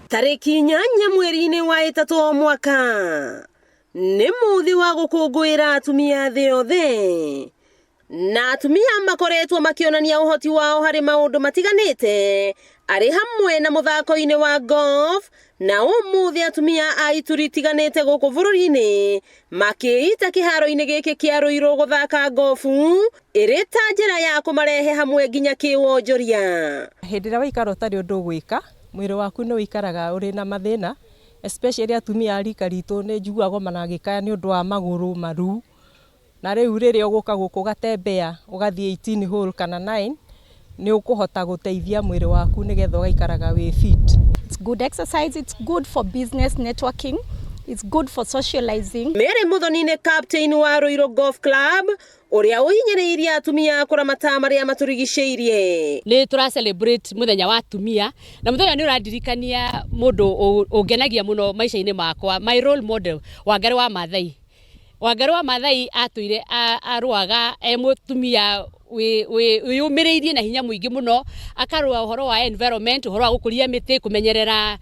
Tarĩki 8 mweri-inĩ wa 3 o mwaka nĩ mũthĩ wa gũkũngũĩra atumia thĩ yothe, na atumia makoretwo makĩonania ũhoti wao harĩ maũndũ matiganĩte arĩ hamwe na mũthako-inĩ wa golf. Na ũmũthĩ atumia a ituri itiganĩte gũkũ bũrũri-inĩ makĩita kĩharo-inĩ gĩkĩ kĩa Ruiru gũthaka gofu ĩrĩ ta njĩra ya kũmarehe hamwe nginya kĩwonjoria. Hĩndĩ ĩrĩa waikara ũtarĩ ũndũ ũgwĩka, mwĩrĩ waku nĩ ũikaraga ũrĩ na mathĩna, especially atumia a rika ritũ nĩ njiguaga managĩkaya nĩ ũndũ wa magũrũ, maru. Na rĩu rĩrĩa ũgũka gũkũ ũgatembea, ũgathiĩ 18 hole kana 9, nĩ ũkũhota gũteithia mwĩrĩ waku nĩgetha ũgaikaraga wĩ fit. It's good exercise, it's good for business networking, it's good for socializing. Mary Muthoni nĩ captain wa Ruiru Golf Club ũrĩa ũhinyĩrĩirie atumia kũramata marĩa matũrigicĩirie. Nĩ tũra celebrate mũthenya wa atumia, na mũthenya nĩ ũrandirikania mũndũ ũngenagia mũno maica-inĩ makwa, my role model, Wangari wa Maathai. Wangari wa Maathai atũire arũaga e mũtumia wĩyũmĩrĩirie na hinya mũingĩ mũno, akarũa ũhoro wa environment, ũhoro wa gũkũria mĩtĩ, kũmenyerera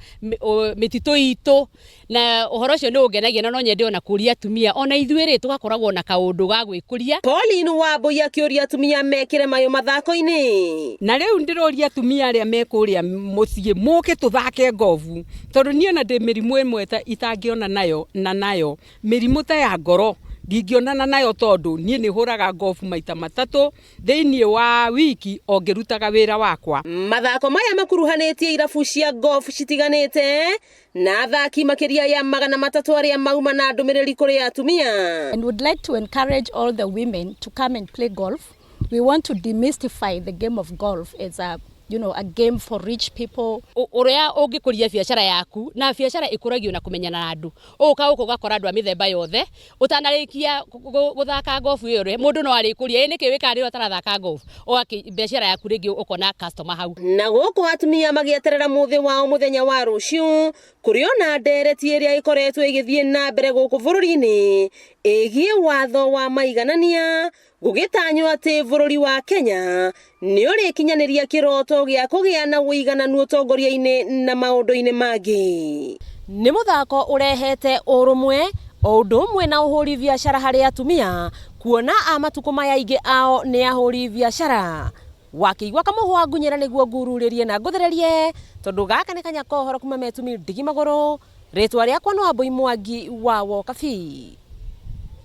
mĩtitũ itũ, na ũhoro ũcio nĩ ũngenagia, na no nyende ona kũria atumia ona ithuĩ rĩ tũgakoragwo na kaũndũ ga gwĩkũria. Pauline Wambui akĩũria atumia mekĩre mayũ mathako-inĩ. Na rĩu ndĩroria atumia arĩa me kũrĩa mũciĩ mũke tũthake ngobu, tondũ niĩ ona ndĩ mĩrimũ ĩmwe itangĩona nayo na nayo mĩrimũ ta ya ngoro ndingĩonana nayo, tondũ niĩ nĩ hũraga ngobu maita 3 thĩinĩ wa wiki o ngĩrutaga wĩra wakwa. Mathako maya makuruhanĩtie irabu cia golf citiganĩte na athaki makĩria ya 300 arĩa mauma na ndũmĩrĩri kũrĩ atumia. And would like to encourage all the women to come and play golf. We want to demystify the game of golf as a you know, a game for rich people. Ũrĩa ũngĩkũria biacara yaku, na biacara ĩkũragio na kũmenyana na andũ. Ũgũka gũkũ ũgakora andũ a mĩthemba yothe, ũtanarĩkia gũthaka gofu ĩyo rĩ, mũndũ no arĩkũria ĩ nĩkĩ wĩkaga rĩrĩa ũtarathaka gofu, ũgakĩ biacara yaku rĩngĩ ũkona customer hau. Na gũkũ atumia magĩeterera mũthĩ wao mũthenya wa rũciũ, kũrĩ ona ndereti ĩrĩa ĩkoretwo ĩgĩthiĩ na mbere gũkũ bũrũri-inĩ ĩgiĩ watho wa maiganania, gũgĩtanywo atĩ bũrũri wa Kenya nĩ ũrĩkinyanĩria kĩroto gĩa kũgĩa na ũigananu ũtongoria-inĩ na maũndũ-inĩ mangĩ. Nĩ mũthako ũrehete ũrũmwe o ũndũ ũmwe na ũhũri biacara harĩ atumia, kuona a matukũ maya aingĩ ao nĩ ahũri biacara. Wakĩigua kamũhwa ngunyĩra nĩguo ngururĩrie na ngũthererie, tondũ gaka nĩ kanya ka ũhoro kuma Metumi ndigi magũrũ. Rĩtwa rĩakwa no Wambui Mwangi wa Wokabi.